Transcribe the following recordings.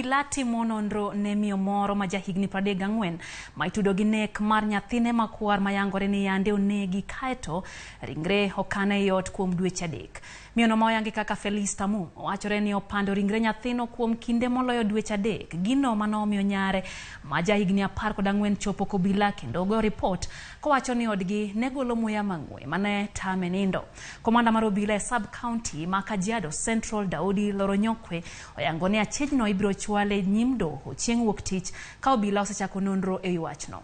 Obila timo nonro ne miyo moro ma jahigni 34 ma itudo gi nek mar nyathine makwar mayangore ni yande onegi kaeto ringre okan ei ot kuom dweche 3. Miyono ma oyangi kaka Felista Mum wachore ni opando ringre nyathino kuom kinde moloyo dweche 3. Gino manomiyo nyare ma jahigni 14 chopo kobila kendo goyo ripot kowacho ni odgi ne golo muya mang'we mane tame nindo. Komanda mar obila e sub county ma Kajiado Central Daudi Loronyokwe oyango ni achijno ibiro chwale nyim doho chieng' wuok tich ka obila osechako nonro e wi wachno.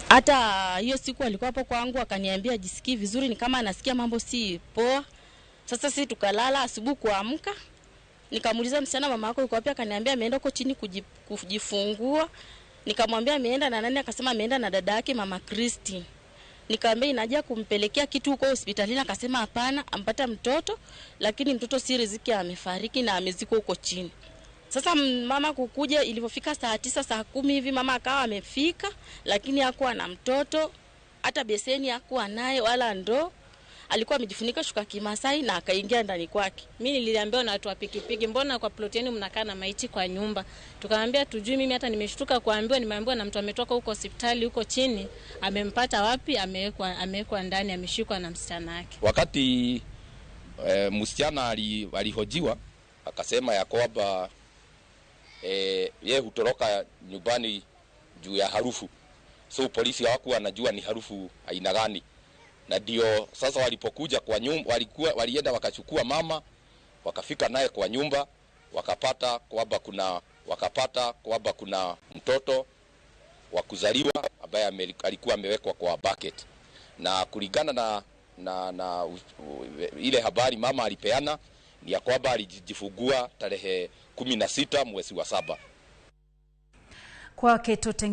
Hata hiyo siku alikuwa hapo kwangu akaniambia ajisikii vizuri, ni kama anasikia mambo si poa. Sasa sisi tukalala, asubuhi kuamka nikamuuliza msichana, mama yako yuko wapi? Akaniambia ameenda huko chini kujifungua. Nikamwambia ameenda na nani? Akasema ameenda na dada yake mama Christine. Nikamwambia inaja kumpelekea kitu huko hospitalini, akasema hapana, ampata mtoto lakini mtoto si riziki, amefariki na amezikwa huko chini. Sasa mama kukuja, ilipofika saa 9 saa 10 hivi mama akawa amefika, lakini hakuwa na mtoto, hata beseni hakuwa naye wala ndoo. Alikuwa amejifunika shuka kimasai na akaingia ndani kwake. Mimi niliambiwa na watu wa pikipiki, mbona kwa plot yenu mnakaa na maiti kwa nyumba? Tukamwambia tujui, mimi hata nimeshtuka kuambiwa, nimeambiwa na mtu ametoka huko hospitali huko chini, amempata wapi, amewekwa ndani, ameshikwa na msichana wake. Wakati msichana alihojiwa akasema ya kwamba yeye hutoroka nyumbani juu ya harufu. So polisi hawakuwa wanajua ni harufu aina gani. Na ndio sasa walipokuja kwa nyumba, walienda wakachukua mama, wakafika naye kwa nyumba, wakapata kwamba kuna mtoto wa kuzaliwa ambaye alikuwa amewekwa kwa bucket. Na kulingana na ile habari mama alipeana ni ya kwamba alijifungua tarehe 16 mwezi wa 7. Kwa keto tenge